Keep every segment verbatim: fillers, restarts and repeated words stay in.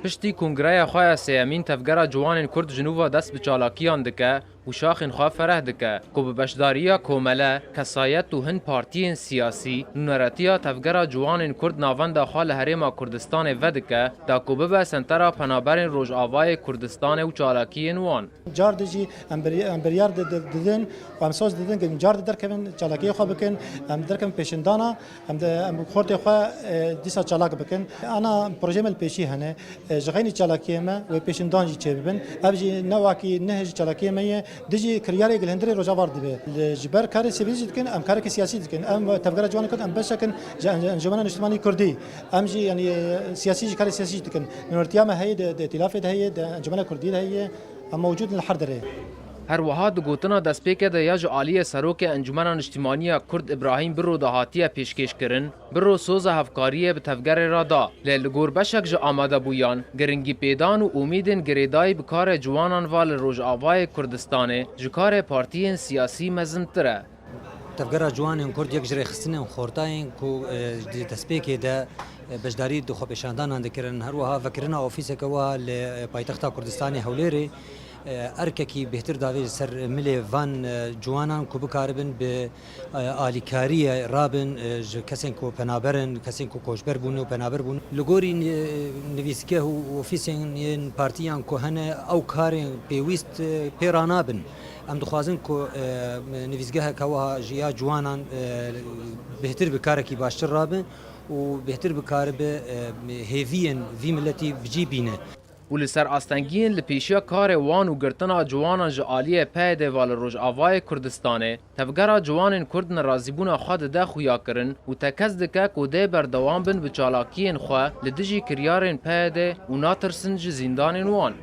Piştî kongreya xwe ya sêyemîn, Tevgera Ciwanên Kurd ji nû ve dest bi çalakiyan dike û şaxên xwe fereh dike, ku bi beşdariya komele, kesayet û hin partiyên siyasî, nûneretiya Tevgera Ciwanên Kurd navenda xwe li Herêma Kurdistanê vedike, da ku bibe sentera penaberên Rojavayê Kurdistanê û çalakiyên wan. Car di jî em bir-, em biryar di-, di-, didin û em soz didin ku em car di derkevin çalakiyê xwe bikin, em derkevin pêşindana, em de, em xortê xwe, e, dîsa çalak bikin. Ana projeyê me li pêşî hene, e, ji xeynî çalakiyê me wê pêşindan jî çêbibin. Ev jî ne wakî ne ji çalakiyê me ye, di jî kiryarê gilhindirê Rojava dibe. Li, ji ber karê sivîl jî dikin, em karekî siyasî dikin. Em Tevgera Ciwanê Kurd, em beşek in ji Enc-, Encûmena Niştimanî Kurdî. Em jî, yanî, e, siyasî, ji karê siyasî jî dikin. Nûnertiya me heye, di, di îtîlafê de heye, di Encûmena Kurdî de heye. Em mewcûd in li her derê. Her wiha di gotina destpêkê de ya ji aliyê Serokê Encûmena Niştimanî ya Kurd Îbrahîm Biro de hatiye pêşkêşkirin, Biro soza hevkariyê bi Tevgerê re da. Lê li gor beşek ji amadebûyan, giringîpêdan û umîdên girêdayî bi karê ciwanan va li Rojavayê Kurdistanê ji karê partiyên siyasî mezintir e. Tevgera Ciwanên Kurd yek ji rêxistinên xortayên ku, e, di destpêkê de, e, beşdarî di xwepêşandanan dikirin. Her wiha vekirina ofîseke wiha li, e, paytexta Kurdistanê Hewlêrê, e, erkekî bêhtir davê li ser milê van, e, ciwanan ku bikaribin bi, e, alîkariyê rabin, e, ji kesên ku penaber in, kesên ku koçber bûne û penaber bûne. Li gorî ni-, nivîsgeh û ofîsên yên partiyan ku hene ew karên pêwîst, e, pê ranabin. Em dixwazin ku, e, nivîsgeheke wiha ji ya ciwanan, e, bêhtir bi karekî baştir rabe û bêhtir bikaribe, e, hêviyên vî miletî bi cî bîne. Û li ser astengiyên li pêşiya karê wan û girtina ciwanan ji aliyê P Y D'ê va li Rojavayê Kurdistanê, Tevgera Ciwanên Kurd nerazîbûna xwe dide xuyakirin û tekez dike ku dê berdewam bin bi çalakiyên xwe li dijî kiryarên P Y D'ê û natirsin ji zîndanên wan.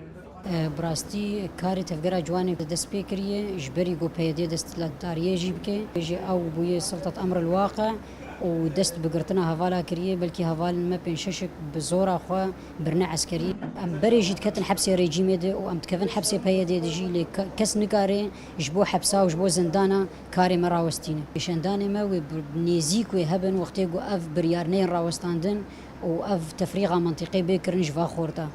Bi rastî karê Tevgera Ciwanê dest pê kiriye, ji berî ku P Y D desthilatdariyê jî bike, jî ew bûye sultat emr el-waqi û dest bi girtina hevala kiriye, belkî hevalên me pênc şeşek bi zora xwe birine eskerî. Em berê jî diketin hepsê rejîmê de û em dikevin hepsê P Y D de jî, lê ke-, kes nikare ji bo hepsa û ji bo zindana karê me rawestîne. Pêşendanê me wê bi nêzîk wê hebin wextê ku ev biryar neyên rawestandin û ev tefrîxa mentiqê bê kirin ji va xorta.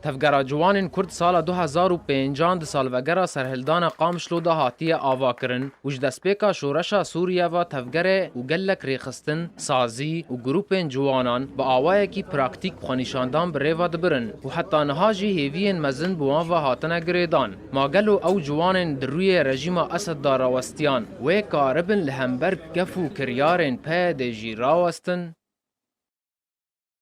Tevgera Ciwanên Kurd sala du hezar û pêncan di salvegera serhildana Qamişlo de hatiye avakirin û ji destpêka şoreşa Sûriye ve tevgerê û gelek rêxistin, sazî û grûpên ciwanan bi awayekî praktîk xwenîşandan bi rê ve dibirin û heta niha jî hêviyên mezin bi wan ve hatine girêdan. Ma gelo ew ciwanên di rûyê rejîma Esed de rawestiyan wê karibin li hember gef û kiryarên P Y D'ê jî rawestin?